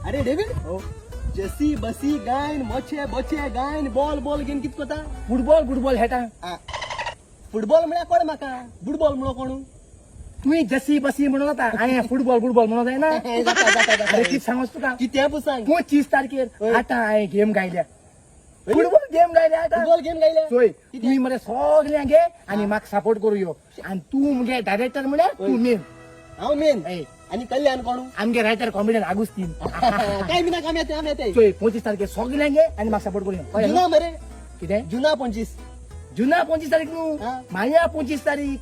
अरे डेविड, हो. जसी बसी गायन मोचे बोचे गायन बॉल बॉल घेवन कित कोता? फुटबॉल फुटबॉल खेळटा. फुटबॉल म्हळ्यार कोण म्हाका? फुटबॉल म्हणो कोण? तुवें जसी बसी म्हणून जाता, हांवें फुटबॉल फुटबॉल म्हणून जायना. जाता जाता जाता. अरे, कित सांगोस तुका. कितें पू सांग. 25 तारखेर हय. आतां हांवें गेम गायल्या, फुटबॉल गेम गायल्या आतां. फुटबॉल गेम गायल्या. चोय, तुमी मरे सगळ्यांक घे आनी म्हाका सपोर्ट करूं यो आनी तूं मुगे डायरेक्टर म्हळ्यार तूं मेन. हांव मेन? हय. आनी कल्याण कोण? आमगे रायटर कॉमेडियन आगुस्तीन. काय बी नाका, आमी येते, आमी येते. चोय, 25 तारखेर सगळ्यांक घे आनी म्हाका सपोर्ट करूं यो. कळ्ळें न्हू? जुना मरे. कितें? जुना 25. जुना 25 तारीख न्हू. हा. माया 25 तारीख.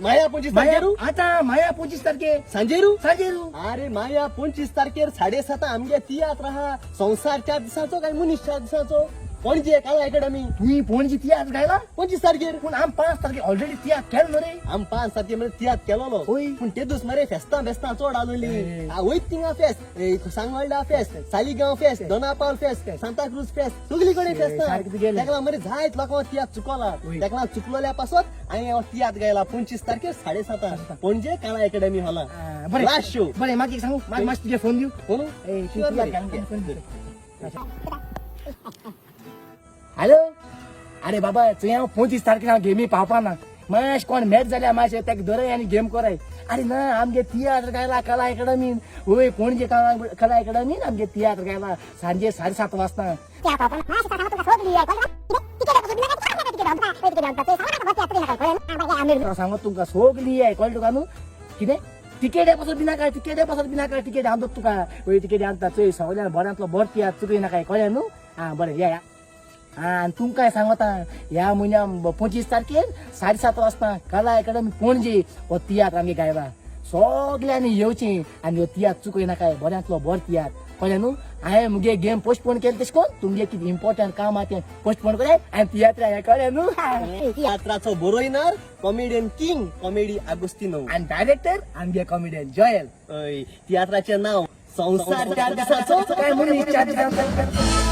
माया 25 माया तारखेरू. आतां माया 25 तारखे. सांजेरू. सांजेरू. अरे, माया 25 तारखेर 7:30 आमगे तियात्र आहा, संवसार 4 दिसाचो काय मनीस 4 दिसाचो, पणजे काला अकॅडमी. तुमी पणजी तियात्र गायला? 25 तारखेर. पूण आम 5 तारखे ऑलरेडी तियात्र केलो न्हू रे. आम 5 तारखे मरे तियात्र केलोलो. होय. पूण ते दीस मरे फेस्तां बेस्तां चड आसलेली. ए. वयत थिंगा फेस्त, सांगोल्डा फेस्त, सालिगांव फेस्त, दोनापावल फेस्त, सांताक्रूज फेस्त, सगळी कडेन फेस्तां. सारकें तुगेलें. तेका लागून मरे जायत लोकांक तियात्र चुकोला. होय. तेका लागून चुकलोल्या पासत हांवें हो तियात्र गायला, 25 तारखेर 7:30 पणजे काला अकॅडमी हॉला. बरें. Last show. बरें, मागीर एक सांगू, मागीर मातशें तुगे फोन दिव. कोण? ए, तूं Sure तियात्र मरे. घालून फोन दी. हॅलो, अरे बाबा, चोय, हांव 25 तारखेर हांव गेमी पावपा ना. मातशें कोण मॅच जाल्यार मातशें ताका धरय आनी गेम कराय. अरे ना, आमगे तियात्र गायला कला अकॅडमीन. वय, पणजे कला कला अकॅडमीन आमगे तियात्र गायला सांजे 7:30 वाजता. सांगत तुमकां सगळी याय, कळ्ळें तुका न्हू? कितें तिकेट पासून बी नाका, तिकेट पासून बी नाका, तिकेट हांव दोत तुका. वय, तिकेट हांव चोय, सगळ्यान बऱ्यांतलो बरो तियात्र चुकय नाका, कळ्ळें न्हू? आं, बरें, या या. आं, आनी तुमकांय सांगता, ह्या म्हयन्या 25 तारखेर 7:30 वाजता कला अकॅडमी पणजे हो तियात्र आमगे गायला. सगळ्यांनी येवचें आनी हो तियात्र चुकय नाकाय, बऱ्यांतलो बरो तियात्र, कळ्ळें न्हू? हांवें मुगे गेम पोस्टपोन केलें, तशें करून तुमगे कितें इम्पॉर्टंट काम आहा तें पोस्टपोन कराय आनी तियात्र हें, कळ्ळें न्हू? तियात्राचो बरोयनार कॉमेडियन किंग कॉमेडी आगोस्तिनो. आनी डायरेक्टर आमगे कॉमेडियन जॉयल. हय, तियात्राचें नांव संवसार 4 दिसाचो काय मनीस 4 दिसांचो.